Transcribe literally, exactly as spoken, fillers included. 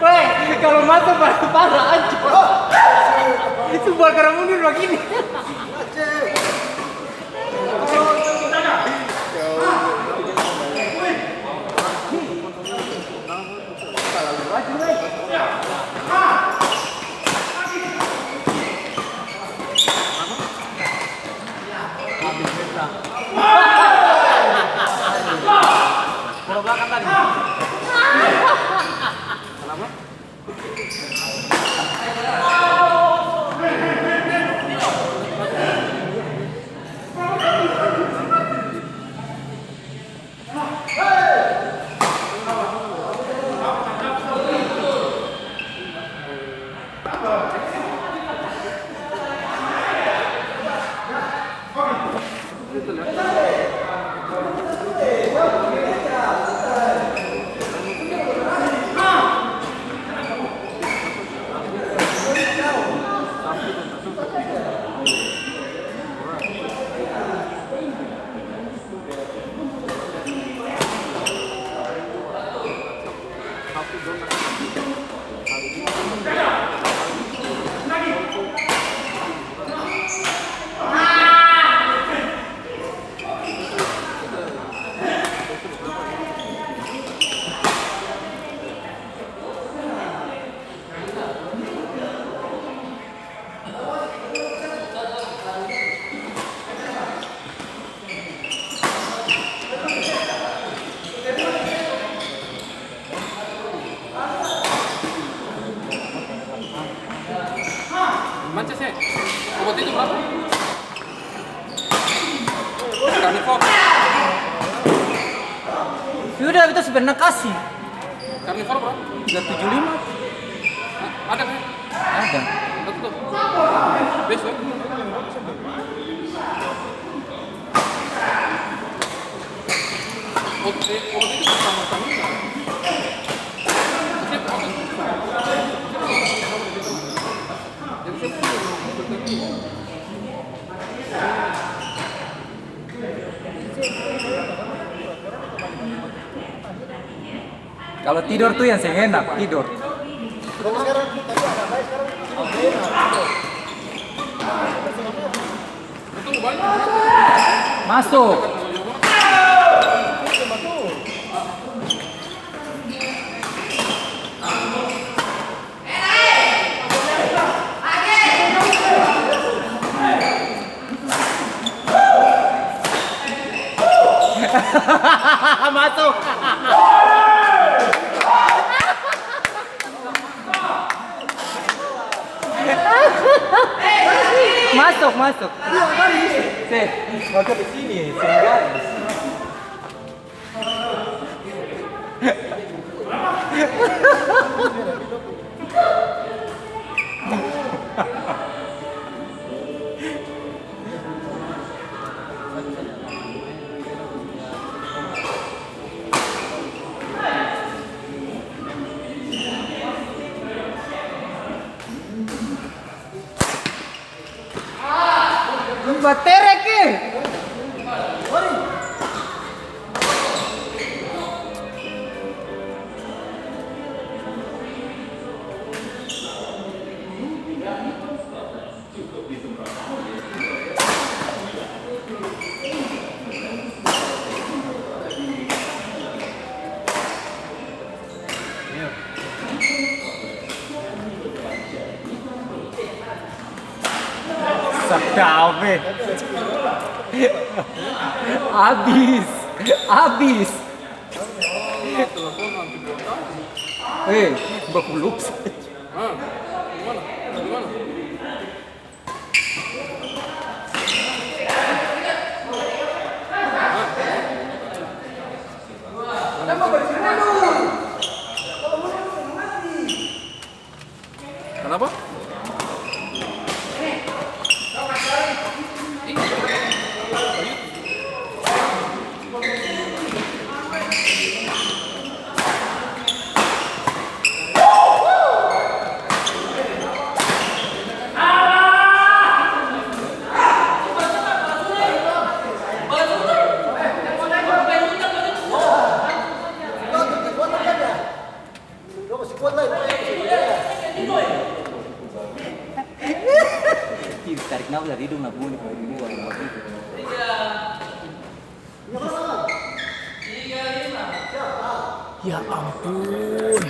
Weh, kalo maso parah-parah, ancor. Itu bakar mundur bagini. Bola belakang tadi. Kenapa? Manca se. Obat itu berapa? Karnivor. Sudah, beta su pernah kasi. Karnivor berapa? Tiga tujuh lima. Ada kan? Ada. Ada tuh. Best ya? Oke, obat itu sama-sama. Kalo tidor tuh yang seng enak, tidor. Masuk. Masuk. Masuk, masuk. Iya, kan bisa. Sip. Masuk di sini, sini, guys. Baterek e. Sadap e. Abis, abis. Eh, bakuluk saja. Kenapa? Tarik napas dari hidung, nah, bunyi, bunyi, bunyi, bunyi. Ya ampun.